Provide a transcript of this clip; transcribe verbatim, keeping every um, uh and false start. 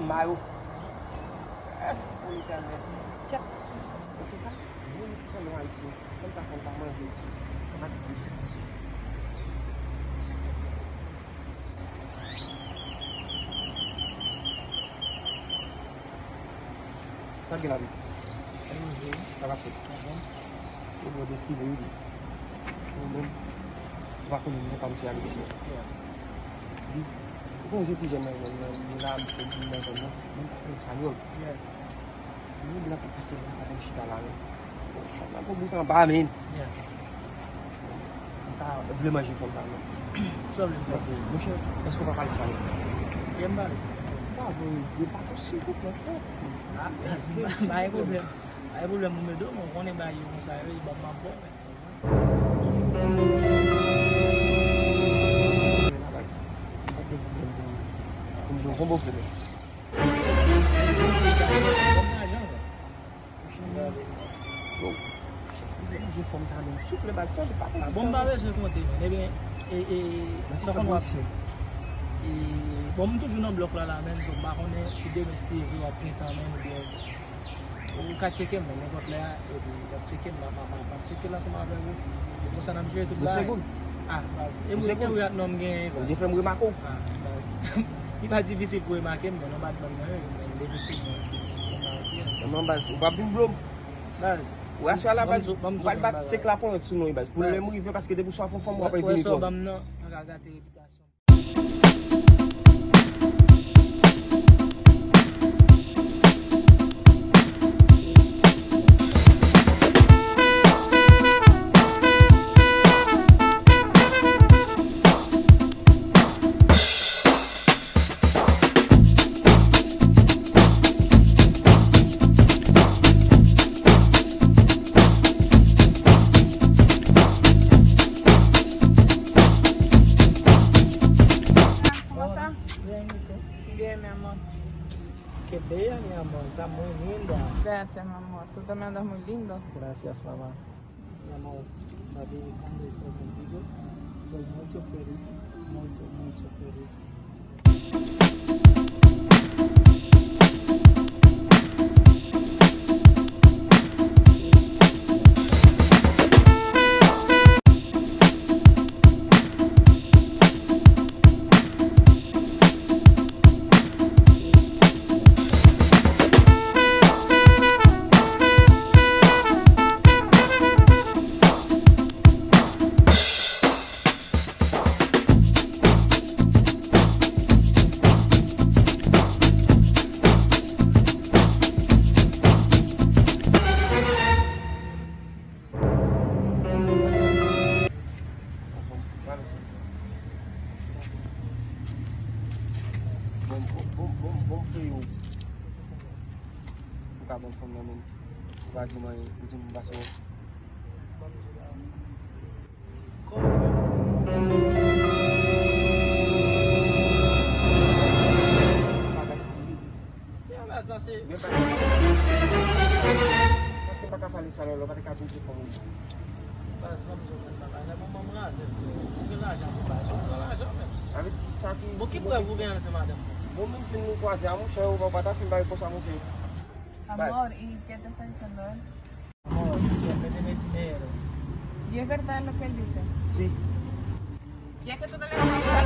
Mayo. Eh, pou Letènèl. Kèt. Mesye sa, wi, mesye sa, nou ayisyen. Kòm sa, fò n pa manje. Kòm pa di mesye. Sa gen la, wi. Sa pase. Yo, bro, eskize m, wi. Ou menm, ou pa konnen m, mwen pa misye Alexis. Wi. Ou konn se ti jèn nan, nan, nan, nan la, misye vin nan zòn nan, men m pa konn espanyòl. Mwen blan ki pase la, pa konn chita la, men. Bon, fanm nan gon bout anba, men. M ta vle manje fanm sa, men. Sa w vle m fè pou ou? Monchè, èske w pa pale espanyòl? Wi, m pale espanyòl. Pa vre, yo pa konn silvouplè, frè. Ah, pa gen pwoblèm. Pa gen pwoblèm, ou mede m, ou konnen bagay yo konsa yo ye, ban m ap bon, men. Bon, m pa bezwen konte, men. Ebyen, e, e, sa konn w ap, e, bon, m toujou nan blòk la, la, men, so, m pa konnen si demen Stevo w ap gen tan, men, oubyen Ou ka tcheke m, men nenpòt lè a, epi w ap tcheke m, m ap, m ap, m ap tcheke l ansanm avè w. E konsa n ap jere tout bagay. Mesye Goul. Ah, baz. E mwen, e wi ak non m genyen, baz. Ou te fè m remake w. Ah, baz. Li pa difisil pou remake m, men non, bat bann nan, wi, men difisil, men, men, men, men, men, baz, ou p ap vin blo m. Baz. Ou aswè la, baz, ou pral bat senk laponyèt sou non, baz. Pwoblèm rive, paske depi w swa fè fanm, w ap vin twò. Ban m nan, an ka gate repitasyon. ¿Cómo está? Bien, ¿y tú? Bien, mi amor. Qué bella, mi amor, está muy linda. Gracias, mi amor. Tú también andas muy lindo. Gracias, mamá. Mi amor, sabe cuando estoy contigo, soy mucho feliz, mucho, mucho feliz. Bon, bon, bon, bon, bon, frè yo. Ou ka ban m fanm nan, men. Ou pa di m anyen, ou di m m pa sou. Paske m pa ka pale espanyòl, ou pa te ka di m se fanm ou ye. Baz, pa bezwen pran bagay la, bon, ban m razè, frè. Ou gen lajan pou baz, ou pran lajan, men. Sa vle di sa ki. Bon, ki prèv ou gen se madanm? Bon, menm si nou kwaze a, monchè, ou pa ta fin bagay konsa, monchè. Amor, ¿y qué te está diciendo él? Amor, que me debe dinero. ¿Y es verdad lo que él dice? Sí. ¿Y es que tú no le vas a dar?